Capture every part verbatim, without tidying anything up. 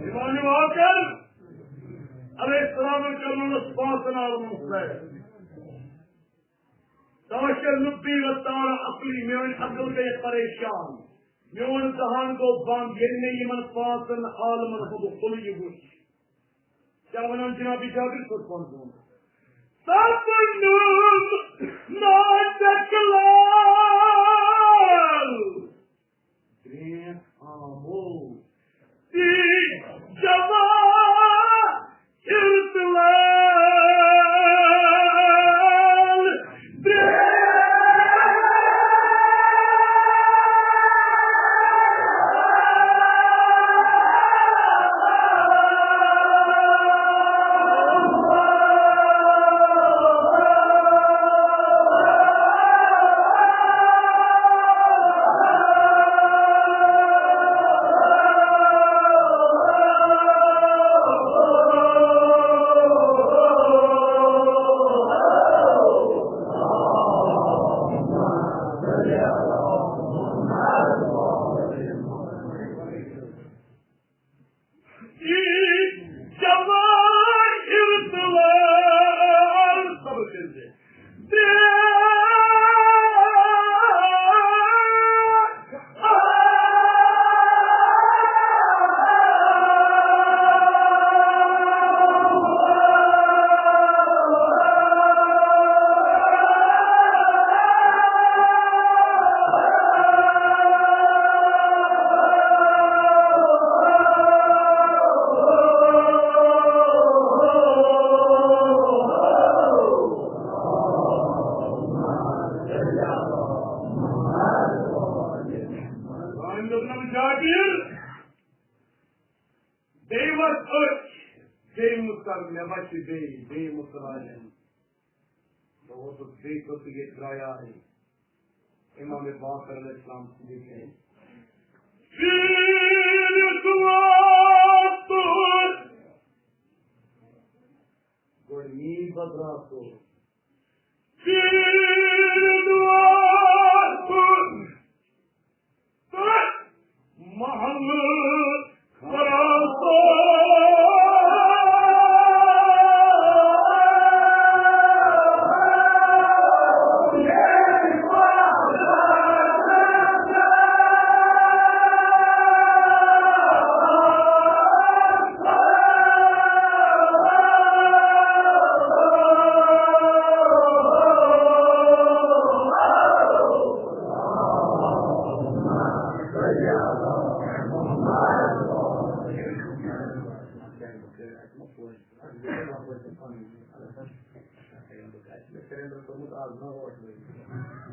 امام واقع علیہ السلام کرنس پانچن عالمن سۭتۍ۔ توشر نبی و تارا عقلی، میون عقل گٔے پریشان، میون ذہان گوٚو بند، ییٚلہِ مےٚ یِمن پانٛژن عالمن ہُنٛد قُل یہِ وُچھ۔ کیٛاہ وَنان جناب جابر صٲب پانٛژن؟ سپنُک ناچک لال، برٛینٛٹھ آمُت۔ تی جواہر تہٕ لال۔ جواہر تہٕ لال۔ صبر کٔرِو۔ جابر، بیٚیہِ وَس أچھ، بیٚیہِ مُژَل، مےٚ وَسہِ بیٚیہِ، بیٚیہِ مُژَل عالم۔ بہٕ ووتُس بیٚیہِ گوٚتُے ییٚتہِ درٛایاے اِمام باقر علیہ السلام سٕنٛدِ گرِ۔ گۄڈٕ میٛٲنۍ بدراتُر۔ محمد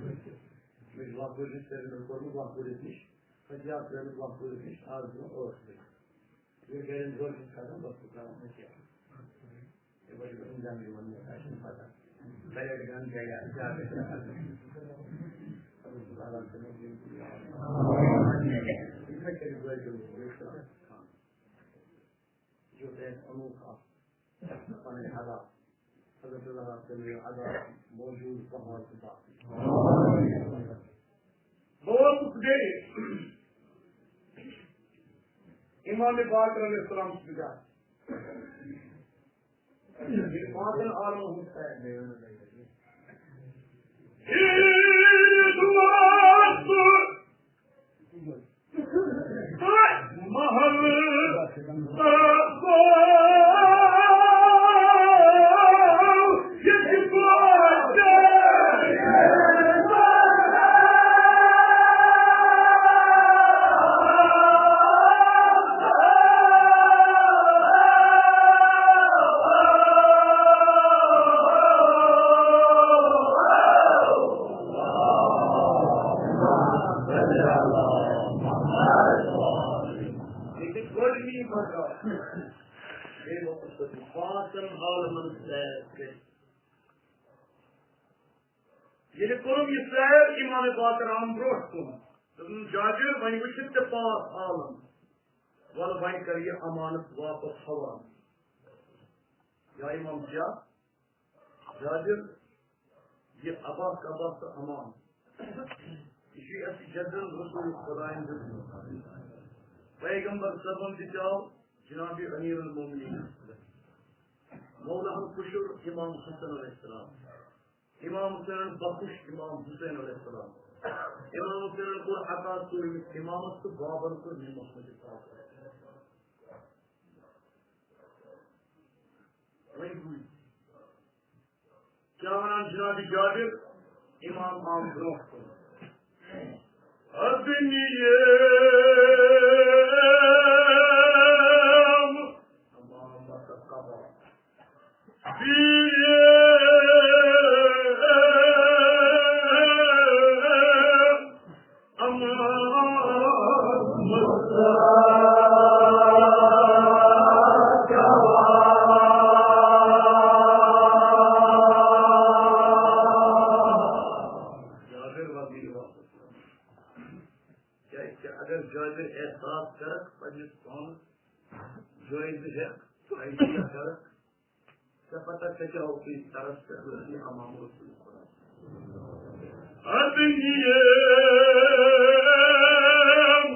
مےٚ چھُ لۄکٹُے نِش سرینگر کوٚرمُت، لۄکٹُے نِش حجیات ترٲومٕژ، لۄکٹُے نِش آز برٛونٛہہ ٲٹھ ؤری۔ ییٚلہِ گرٮ۪ن دۄد چھُس کھسان، بس بہٕ ترٛاوان مےٚ کیٛاہ؟ یِتھَے پٲٹھۍ چھُ گژھان جنٛگلی وَنُن، اَسہِ چھُنہٕ پَتہ۔ بیٹ گَن کیٛاہ یا زیادٕ چھِ آسان۔ یِتھَے کٔنۍ گٲڑۍ کٔرِتھ بیٚیہِ چھُ اَسہِ کھان۔ یہِ چھُ تۄہہِ اَسہِ اوٚنمُت اَکھ پَنٕنۍ حالات۔ حضرت اللہ تعالیٰ عذاب موجود بہار کے پاس۔ بہت دیر امام باقر علیہ السلام سے بجا۔ پانچن عالم ہوتا ہے۔ محل لیکن گۄڈٕنی مقام۔ بیٚیہِ وقت پانٛژن عالمن سیر کٔرِتھ۔ ییٚلہِ کوٚرُم یہِ سیر، امام باقر آم برونٛٹھ کُن۔ دوٚپُن، جابر، وۄنۍ وٕچھِتھ ژےٚ پانٛژھ عالم، وَلہٕ وۄنۍ کر یہِ امانت واپس حوالہٕ۔ یا امام کیٛاہ؟ جابر، یہِ عبا کعبہ تہٕ امان، یہِ چھُ اَسہِ جدن رسول خدایَن دیُتمُت۔ پیغمبر صٲبَن تہِ چاو جناب امیر المومنین۔ مولاہَن پُشُر امام حسن علیہ السلام۔ امام حسینَن بخُش امام حسین علیہ السلام۔ امام حسینَن کوٚر عطا ژوٗرمِس امامَس تہٕ بابَن کوٚر نِمَس منٛز عطا۔ وۄنۍ گوٚو کیٛاہ وَنان جناب جابر؟ امام آو برونٛہہ کُن۔ ادنییم امامت قبا۔ کیٛازِ کہِ اگر جابر احساس کرکھ پننِس پانس جٲیزٕ ہٮ۪کھ، فٲیدٕ کرکھ، ژےٚ پتہ ژےٚ کیٛاہ اوسُے طرف پٮ۪ٹھ اوسُے امام رسول خدا۔ ادنییم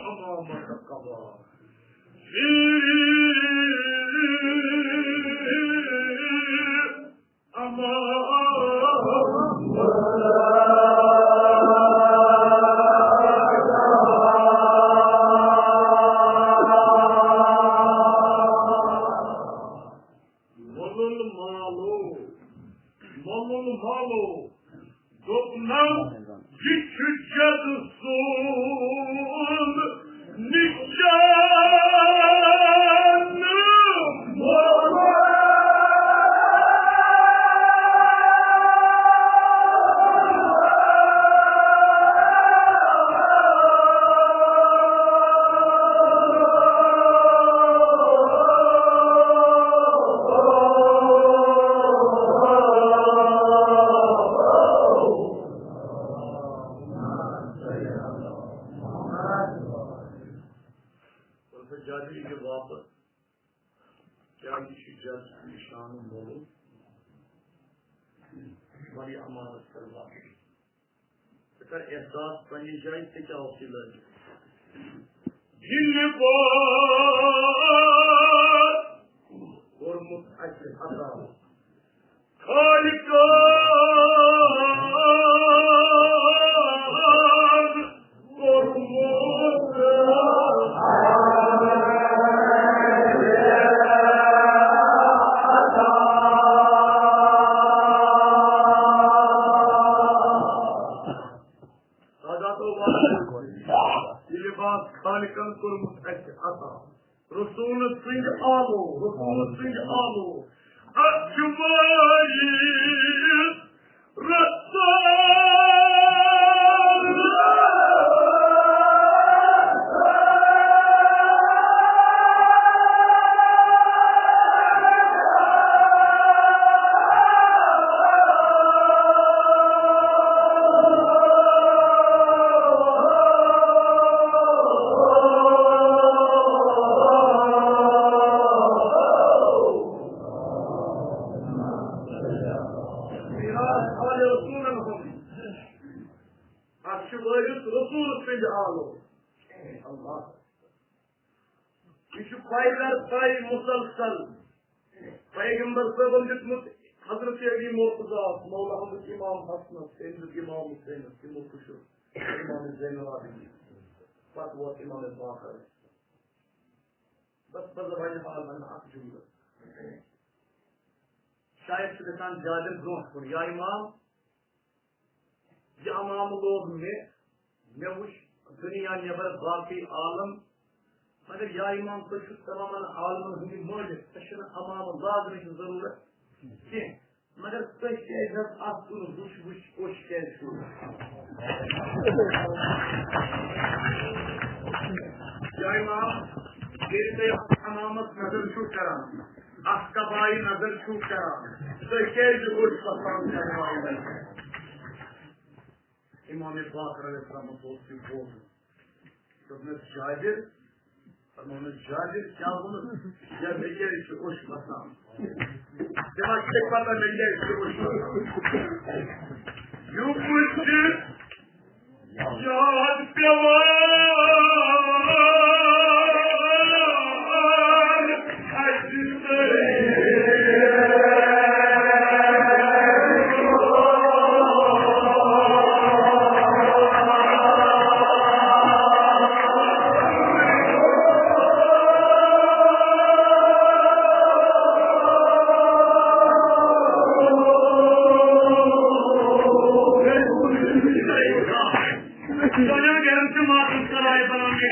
امامت قبا۔ مۄلُل مالو، مۄلُل مالو، دوٚپنم، یہِ چھُ جد سُنٛد نِشانہٕ۔ جابر یہِ واپس، کیٛاہ یہِ چھُ جد نِشانہٕ مولوٗد؟ وۄنۍ یہِ امانت کر واپس۔ ژٕ کر احساس پننہِ جایہِ، ژےٚ کیٛاہ اوسُے لٲگِتھ؟ ییٚلہِ پاس کوٚرمُت اَسہِ عطا۔ خالقن کوٚرمُت۔ ساداتو وَنان، یہِ لباس خالقن کوٚرمُت اَسہِ عطا۔ رسول سنگھ آلو، رسول سنگھ آلو۔ اجمائی رسول۔ آلو۔ اللہ۔ یہِ چھُ پَے در پَے مُسلسل۔ پیغمبر صٲبن دیُتمُت حضرت علی مرتضیٰ، مولا حضرت امام حسنس، تٔمۍ دیُت امام حسینس، تِمو پُشُر امام زین العابدین۔ پتہٕ ووت امام باقر۔ بس، بس، وۄنۍ حال وَنہٕ اکھ جملہٕ۔ شاید چھُ گژھان زیادٕ برونٛہہ کُن۔ یا امام، یہِ عوام لوگ مےٚ، مےٚ وٕچھ دُنیا نٮ۪بر باقٕے عالم، مگر یا امام، تُہۍ چھِو تمامن عالمن ہٕنٛدۍ مٲلِک، تۄہہِ چھُنہٕ عوام لاگنٕچ ضروٗرت کینٛہہ۔ مگر تُہۍ کیٛازِ حظ اَتھ کُن وٕچھ وٕچھ کوٚش کیٛازِ چھُو؟ یا امام، ییٚلہِ تُہۍ اَتھ عمامس نظر چھِو کران، اَتھ قبایہِ نظر چھِو کران، تُہۍ کیٛازِ اوٚش پَسان کرناوان؟ امام باقر علیہ السلام اوس یہِ بوزُن۔ دوٚپنَس، جابر، فرموونَس، جابر، کیٛاہ ووٚنُتھ؟ یا مےٚ کیٛازِ چھُ اوٚش وَسان؟ دَپان، ژےٚ پَتہ مےٚ کیٛازِ چھُ اوٚش وَسان؟ یہِ وٕچھِتھ یاد پٮ۪وان اَسہِ سٲری۔ دنیا گرن سے معصوم کرائے بنا کے۔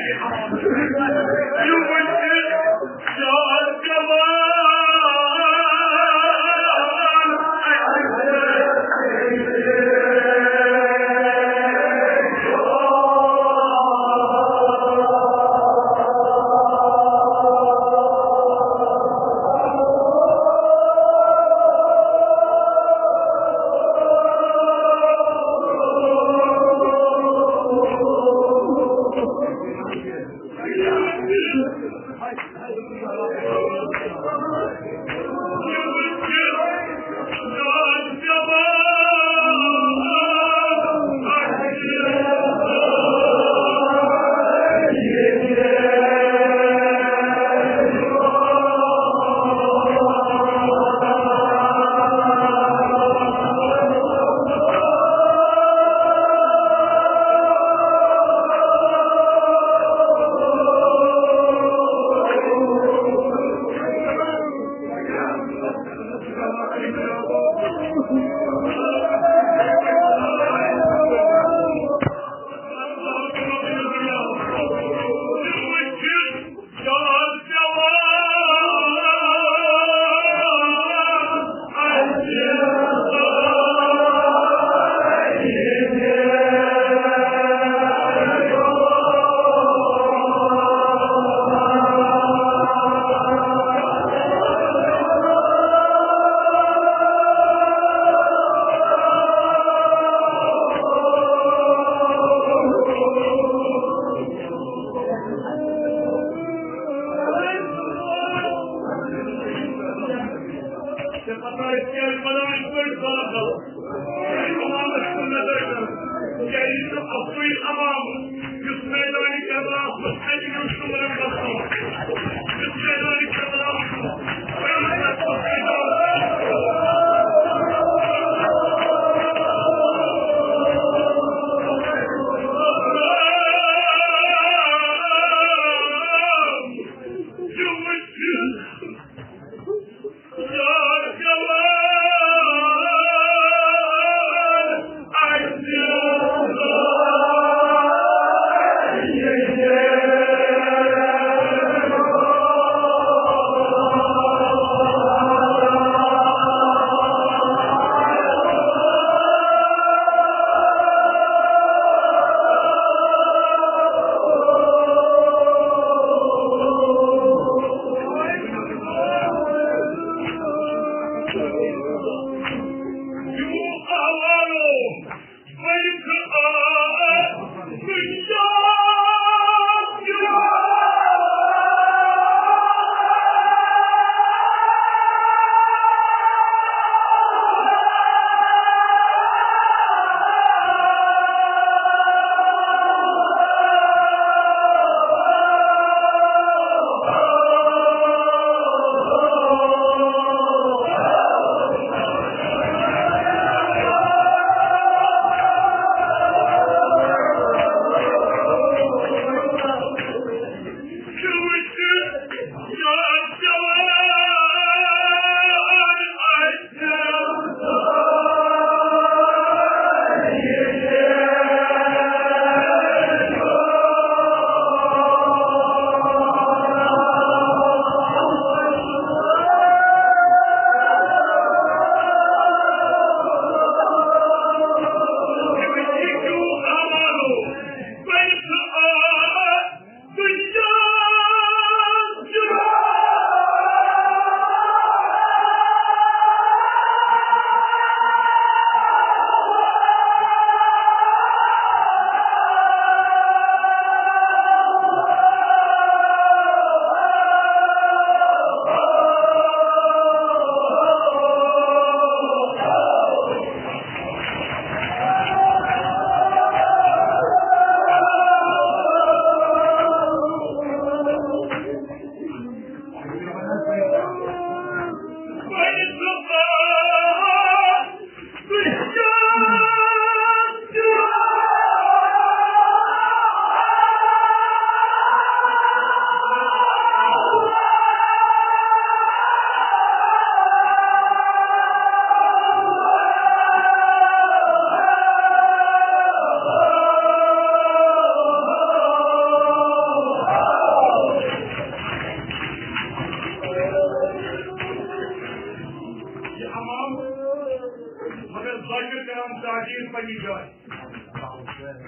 تعظیم پننہِ جایہِ۔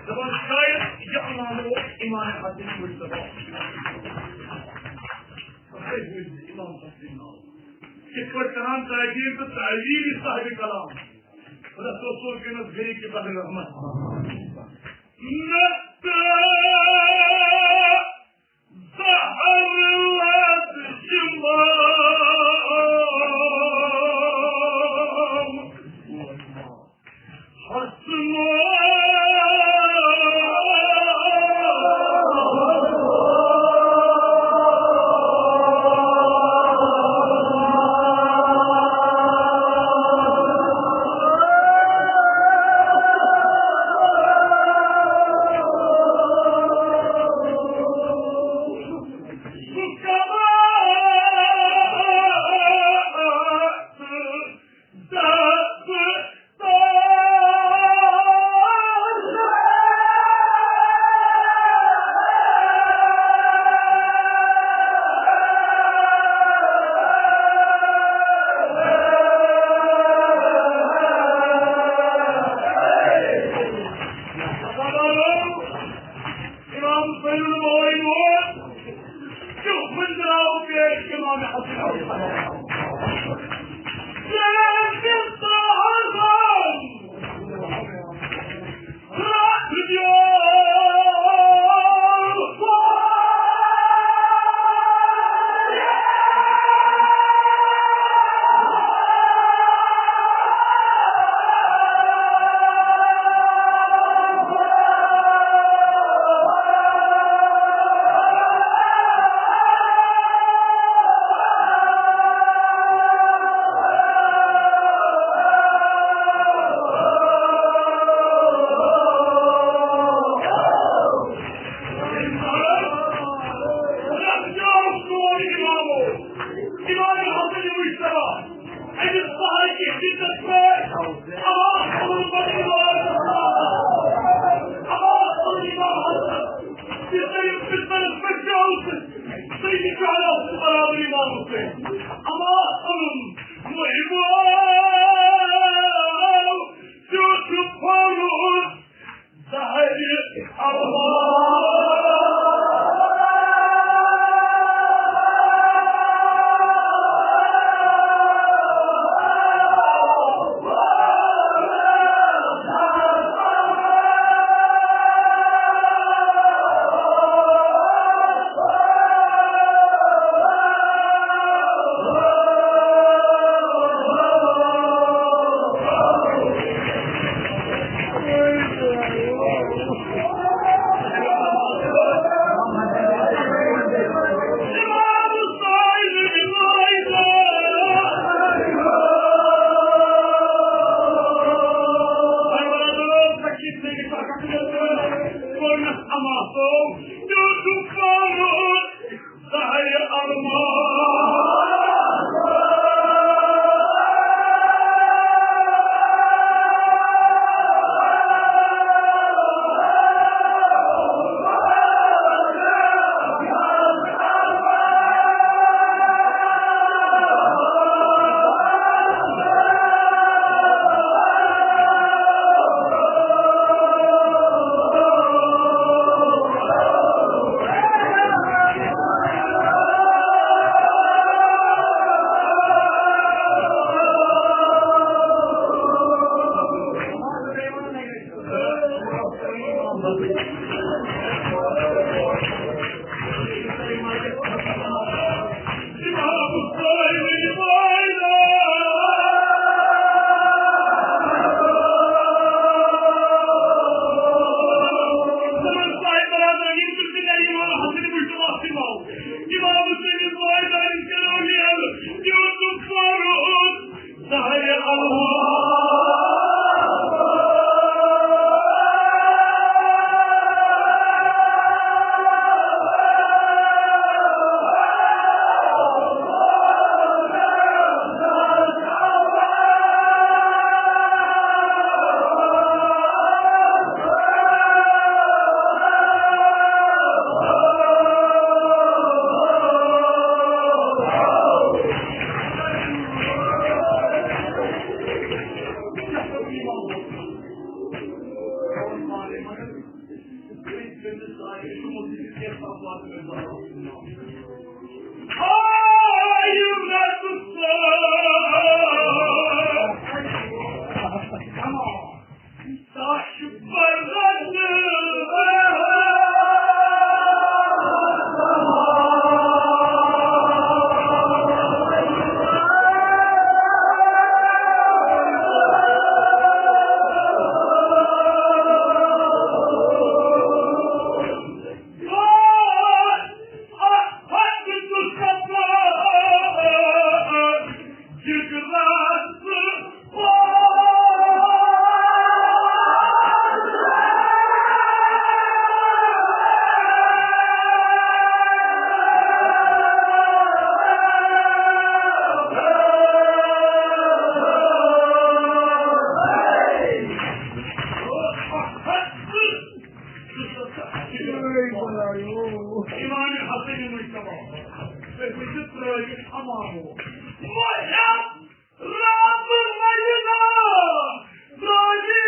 دپان شاید یہِ امام اوس امام حسن مجتبیٰ۔ امام حسن ناو۔ یِتھ پٲٹھۍ کران تعظیم تہٕ تعظیم یہِ صاحب کلام۔ خدا صٲب سوز کٔرِنَس بیٚیہِ کہِ بدل رحمت۔ نہ تہٕ زہر لد امام حسن۔ امام حسین۔ امام حسن مجتبی، تٔمِس چھِ ترٲوِتھ امامو۔ رب مجنا راجی۔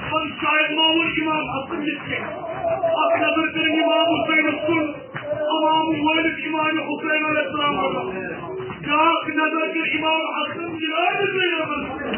پتہٕ شاید ما وُچھ امام حسن یِتھ کٔنۍ۔ اکھ نظر کٔرِن امام حسینس کُن، امام والد امام حسین علیہ السلام۔ بیاکھ نظر کٔر امام حسن جناب زینبس۔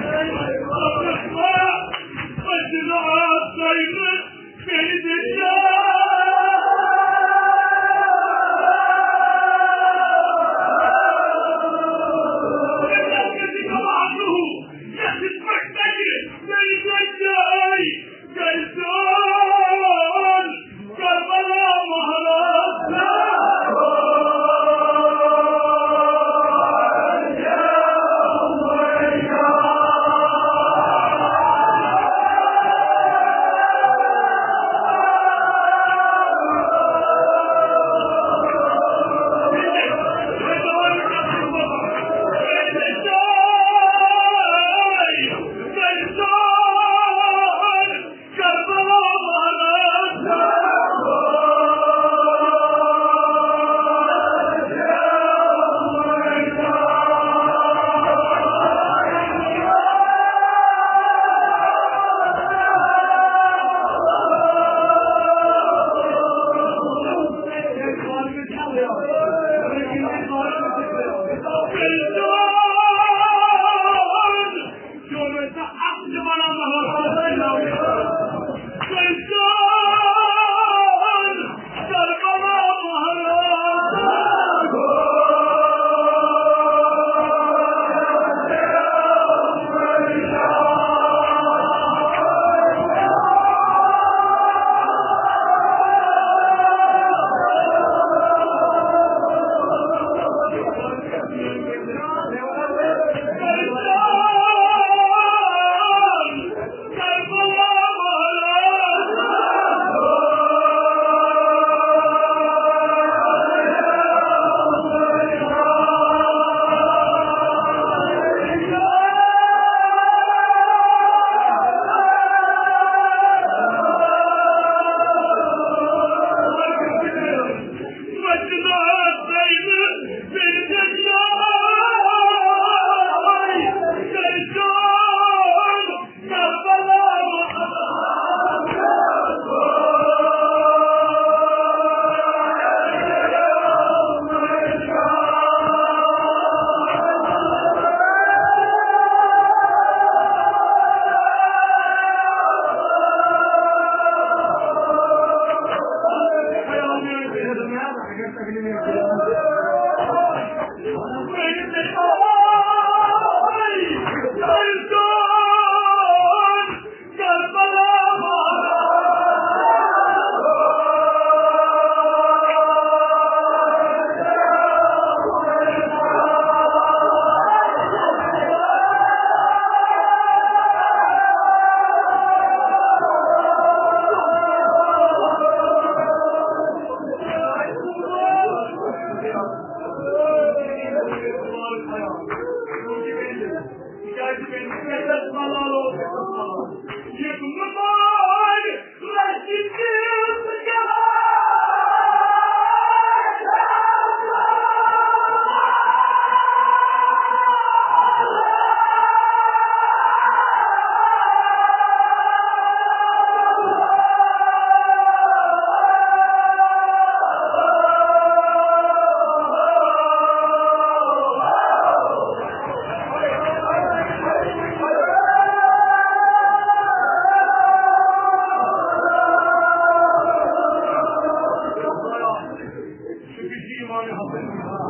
سُہ تہِ چھُ ایٖمان حٲصِل کران۔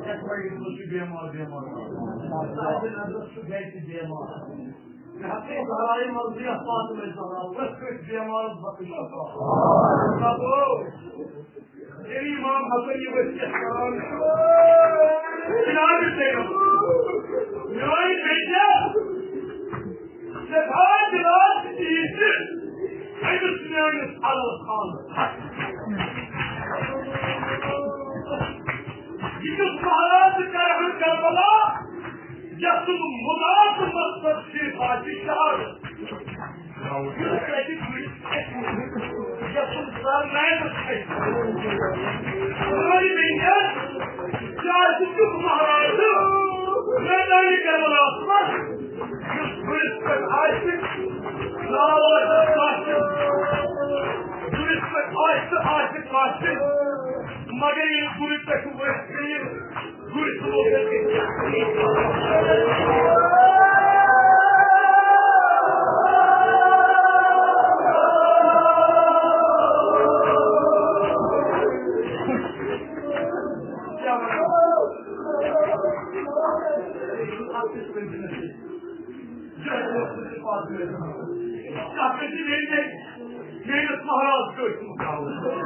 یَتھ وَنہِ سُہ چھُ بٮ۪مار، بٮ۪مار۔ سُہ گژھِ بٮ۪مار۔ مےٚ ہسا اوس راے مرضی اَتھ فاطمہ زہرا، ؤتھۍ ؤتھۍ بٮ۪مارَس بخش شفا۔ ییٚلہِ امام حسن یہِ وصیت کران چھُ، جناب سید، میٲنۍ بیٹہِ، سٮ۪ٹھاہ دِلاسہٕ دِیہِ ژٕ أمِس میٲنِس اللہ خانس۔ یہِ کیُتھ مہراز کرہن کربلا، یَتھ سُنٛد مُراد مقصد صرف آسہِ شہادت۔ یُس تَتہِ گُرِس کھسہِ، یَتھ سُنٛد سر نایبس کھسہِ۔ سٲری بیٚنہِ، یہِ آسہِ تیُتھ مہراز میدانِ کربلاہس منٛز، یُس گُرِس پٮ۪ٹھ آسہِ، ناو آسہِ قاسم۔ گُرِس پٮ۪ٹھ آسہِ، آسہِ قاسم۔ مگر ییٚلہِ گُرِ پٮ۪ٹھ ؤسۍ پیٚیہِ، گُرۍ سوز گژھِ۔ کیٛاہ وَنہٕ؟ اَتھ چھِ پَتہٕ میٛٲنِس مہراز کٲشُر تھاوُن۔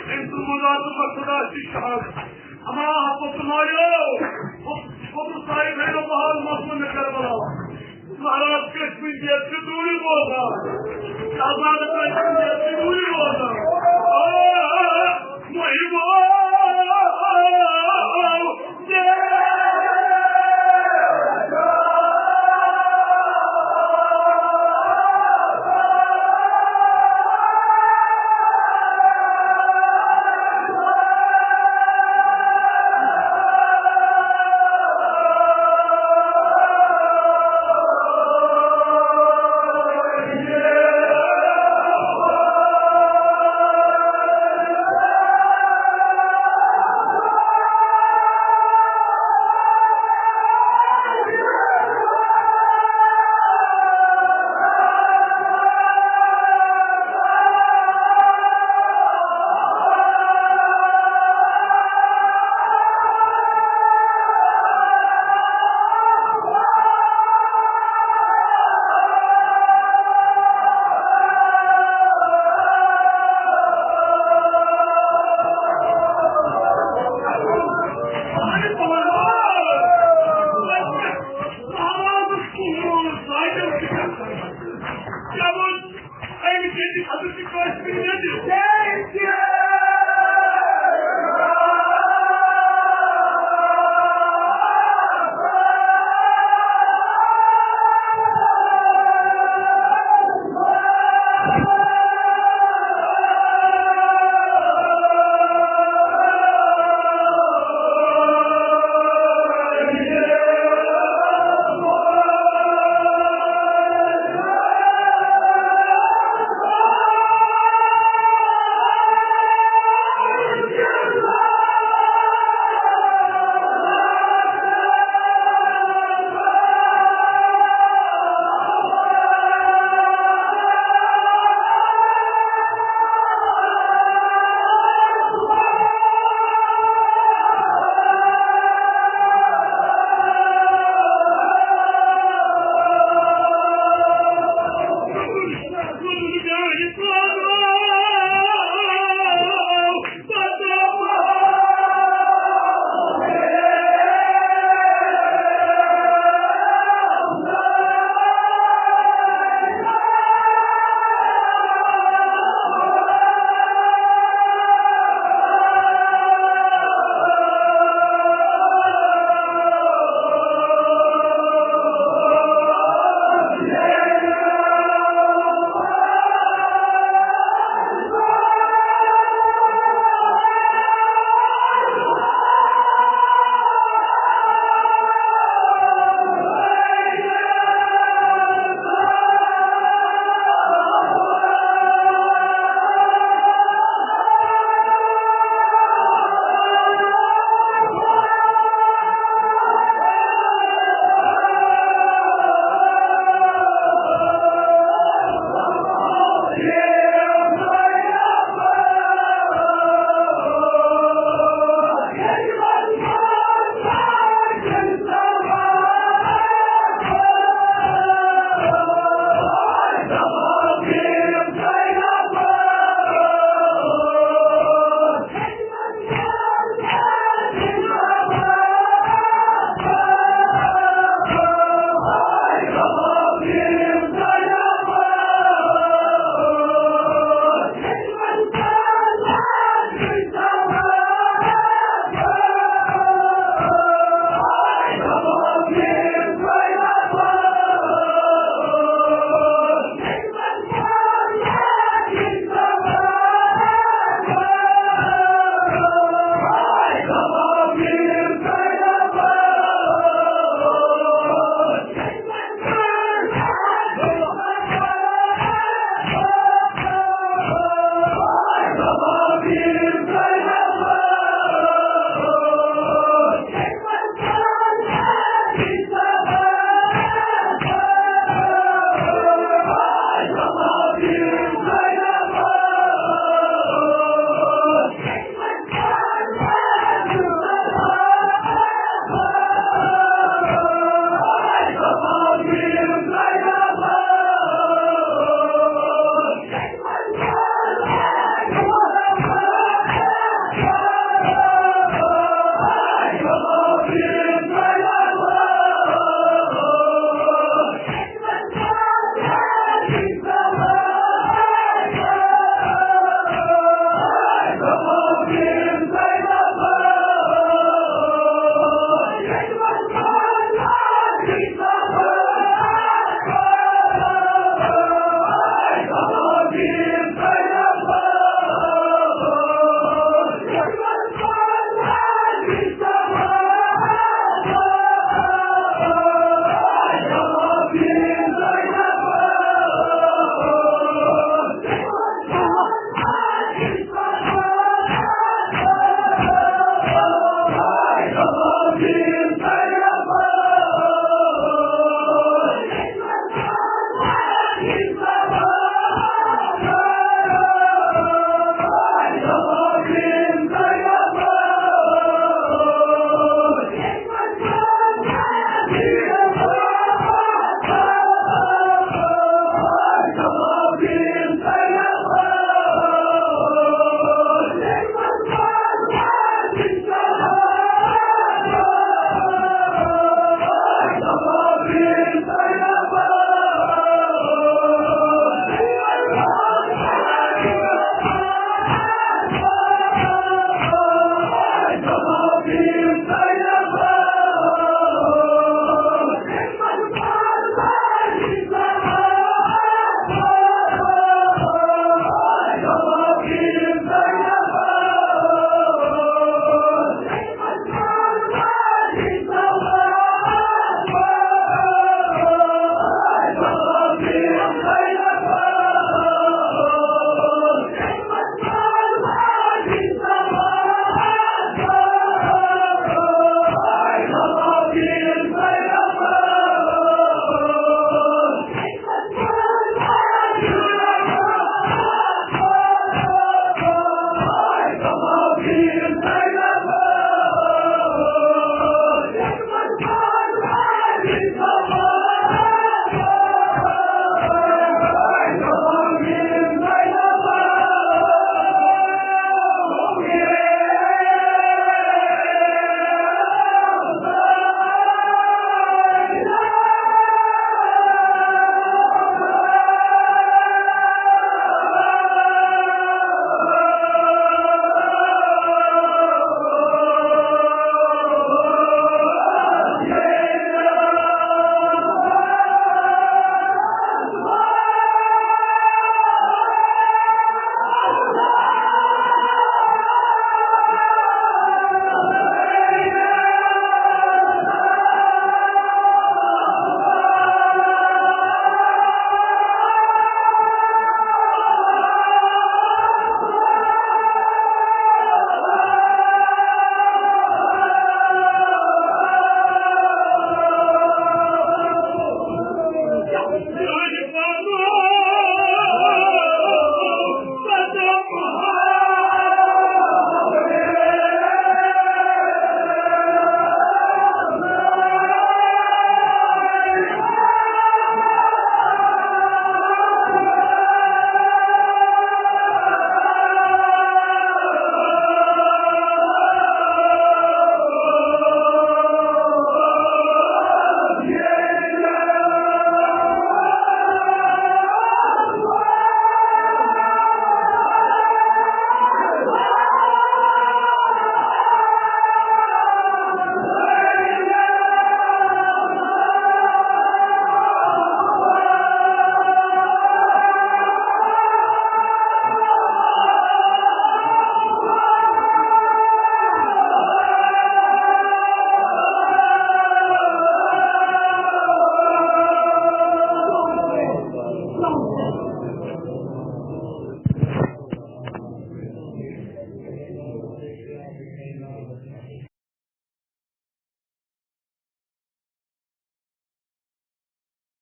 أمۍ سُنٛد مُدعا تہٕ مقصد آسہِ شہادت۔ اما حق تمہارو، حکم صاحب ہے تو بہار مضمون کربلا۔ مہراز کشمیر کے چتوری بولتا، شہزاد کشمیر کے چتوری بولتا۔ آ، مہیبا۔